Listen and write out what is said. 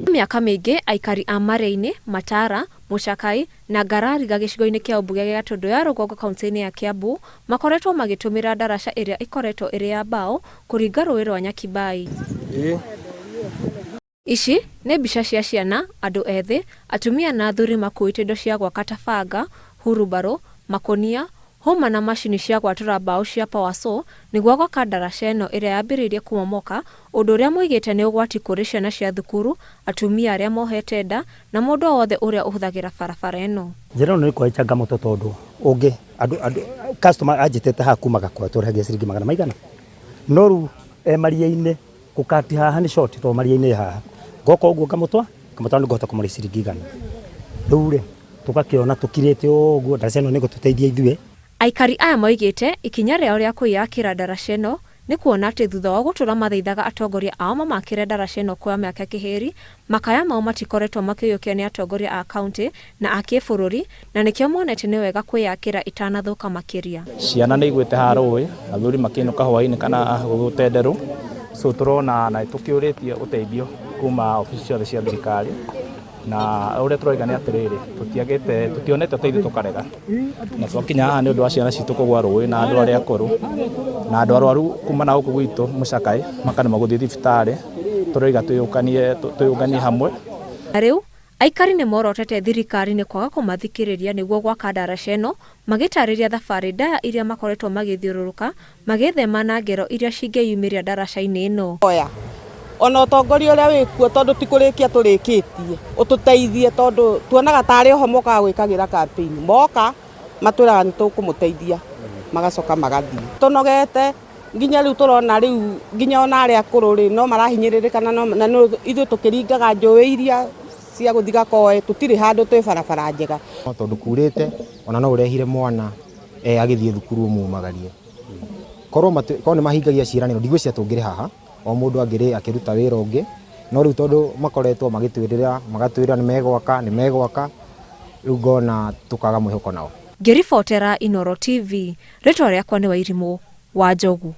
Mĩaka mĩingĩ aikari a Maria-inĩ, Matara, Mũcakai, na Ngarariga gĩcigo-inĩ kĩa ũmbunge gĩa Gatũndũ ya Rũgongo kauntĩ-inĩ ya Kiambu makoretwo magĩtũmĩra ndaraca ĩrĩa ĩkoretwo ĩrĩ ya mbaũ kũringa rũĩ rwa Nyakibai. Ici nĩ mbica cia ciana, andũ ethĩ, atumia na athuri makuĩte indo cia gwaka ta banga, hurubarũ, makũnia, hũma na macini cia gwatũra mbaũ cia power saw nĩguo gwaka ndaraca ĩno ĩrĩa yambĩrĩirie kũmomoka, ũndũ ũrĩa moigĩte nĩ ũgwati kũrĩ ciana cia thukuru, atumia arĩa mohete nda na mũndũ o wothe ũrĩa ũhũthagĩra barabara ĩno. Njĩra ĩno nĩ ĩkoragwo ĩ changamoto tondũ ũngĩ andũ andũ customer anjĩtĩte haha kuma Gakwa tũrĩhagia ciringi magana maigana? No rĩu e maria-inĩ gũkati haha nĩ short tondũ maria-inĩ haha ngoka ũguo ngamũtwara ngamũtwara nĩ ngũhota kũmũrĩha ciringi igana. Rĩu rĩ tũgakĩona tũkirĩte ũguo ndaraca ĩno nĩ ĩgũtũteithia ithuĩ. Aikari aya moigĩte ikinya rĩao rĩa kwĩyakĩra ndaraca ĩno nĩ kuona atĩ thutha wa gũtũra mathaithaga atongoria ao mamakĩre ndaraca ĩno kwa mĩaka kĩhĩri, makaya mao matikoretwo makĩiyũkio nĩ atongoria a kauntĩ na a kĩbũrũri na nĩkĩo monete nĩ wega kwĩyakĩra ĩtanathũka makĩria. Ciana nĩ igwĩte haha rũĩ, athuri makĩinũka hwainĩ kana gũgũtenderũ, so tũrona na tũkĩũrĩtie ũteithio kuma obici ciothe cia thirikari. Na ũrĩa tũroiga nĩ atĩrĩrĩ, tũtiagĩte, tũtionete ũteithio tũkarega, na twakinya haha nĩ ũndũ wa ciana citũ kũgwa rũĩ na andũ arĩa akũrũ na andũ arwaru kuma na gũkũ gwitũ Mũcakaĩ makaremwo gũthiĩ thibitarĩ, tũroiga twĩyũkanie twĩyũnganie hamwe. Na rĩu aikari nĩ morotete thirikari nĩ kwaga kũmathikĩrĩria nĩguo gwaka ndaraca ĩno Magĩtaarĩria thabarĩ ndaya iria makoretwo magĩthiũrũrũka magĩĩthema na ngero iria cingĩyumĩria ndaraca-inĩ ĩno. Hoya ona ũtongoria ũrĩa wĩkuo tondũ ti kũrĩkia tũrĩkĩtie ũtũteithie tondũ tuonaga tarĩ oho mokaga gwĩkagĩra campaign. Moka matwĩraga nĩ tũkũmũteithia magacoka magathiĩ. Tũnogete nginya rĩu tũrona rĩu nginya ona arĩa akũrũ rĩ no marahinyĩrĩrĩka na ithuĩ tũkĩringaga njũĩ iria cia gũthiĩ Gakoe tũtirĩ handũ twĩ barabara njega. Tondũ kurĩte ona no ũrehire mwana eh, agĩthiĩ thukuru ũmumagarie korwo korwo nĩ mahingagia ciĩranĩro ndigwĩciria tũngĩrĩ haha o mũndũ angĩrĩ akĩruta wĩra ũngĩ no rĩu tondũ makoretwo magĩtwĩrĩra magatwĩra nĩ megwaka nĩ megwaka rĩu ngona tũkaga mwĩhoko nao. Ngĩribotera Inooro TV, rĩtwa rĩakwa nĩ Wairimũ wa Njogu.